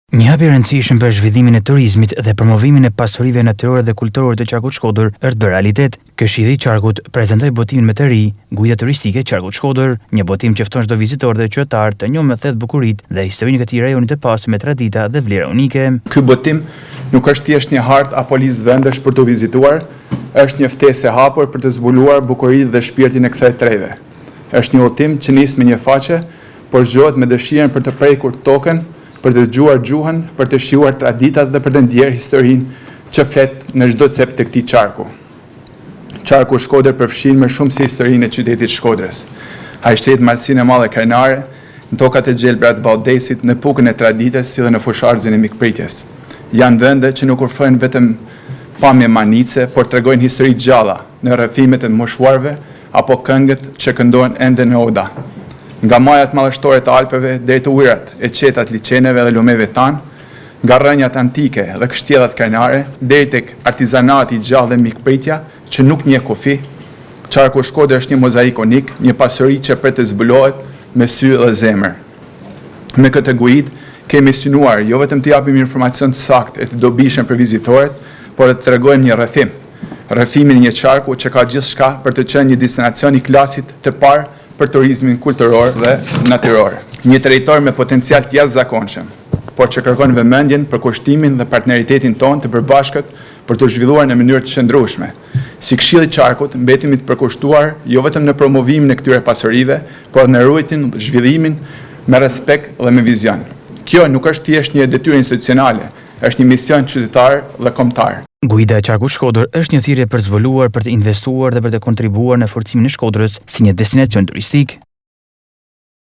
Një hap i rëndësishëm për zhvillimin e turizmit dhe promovimin e pasurive natyrore dhe kulturore të qarkut Shkodër është bërë realitet. Këshilli i Qarkut prezantoi botimin më të ri, Guida Turistike e Qarkut Shkodër, një botim që fton çdo vizitor dhe qytetar të njohë më thellë bukuritë dhe historinë e këtij rajoni të pasur me tradita dhe vlera unike. Ky botim nuk është thjesht një hartë apo listë vendesh për t'u vizituar, është një ftesë e hapur për të zbuluar bukuritë dhe shpirtin e kësaj treve. Është një udhëtim që nis me një faqe, por zgjohet me dëshirën për të prekur tokën, për të dëgjuar gjuhën, për të shijuar traditat dhe për të ndjerë historinë që flet në çdo cep të këtij qarku. Qarku Shkodër përfshin më shumë se historinë e qytetit të Shkodrës. Ai shtrihet në Malësinë e Madhe Krenare, në tokat e gjelbra të Vau-Dejësit, në Pukën e traditës si dhe në Fushë-Arrëzin e mikpritjes. Janë vende që nuk ofrojnë vetëm pamje mahnitëse, por tregojnë histori të gjalla, në rrëfimet e të moshuarve apo këngët që këndohen ende në oda. Nga majat madhështore të Alpeve deri te ujërat e qeta të liqeneve dhe lumeve tanë, nga rrënjat antike dhe kështjellat krenare deri tek artizanati i gjallë dhe mikpritja që nuk njeh kufi, qarku Shkodër është një mozaik unik, një pasuri që pret të zbulohet me sy dhe zemër. Me këtë guidë, kemi synuar jo vetëm të japim informacion të saktë e të dobishëm për vizitorët, por edhe të tregojmë një rrëfim. Rrëfimin e një qarku që ka gjithçka për të qenë një destinacion i klasit të parë për turizmin kulturor dhe natyror. Një territor me potencial të jashtëzakonshëm, por që kërkon vëmendjen, përkushtimin dhe partneritetin tonë të përbashkët për t'u zhvilluar në mënyrë të qëndrueshme. Si Këshill i Qarkut, mbetemi të përkushtuar jo vetëm në promovimin e këtyre pasurive, por edhe në ruajtjen dhe zhvillimin me respekt dhe me vizion. Kjo nuk është thjesht një detyrë institucionale, është një mision qytetar dhe kombëtar. Guida e Qarkut Shkodër është një thirrje për të zbuluar, për të investuar dhe për të kontribuar në forcimin e Shkodrës si një destinacion turistik.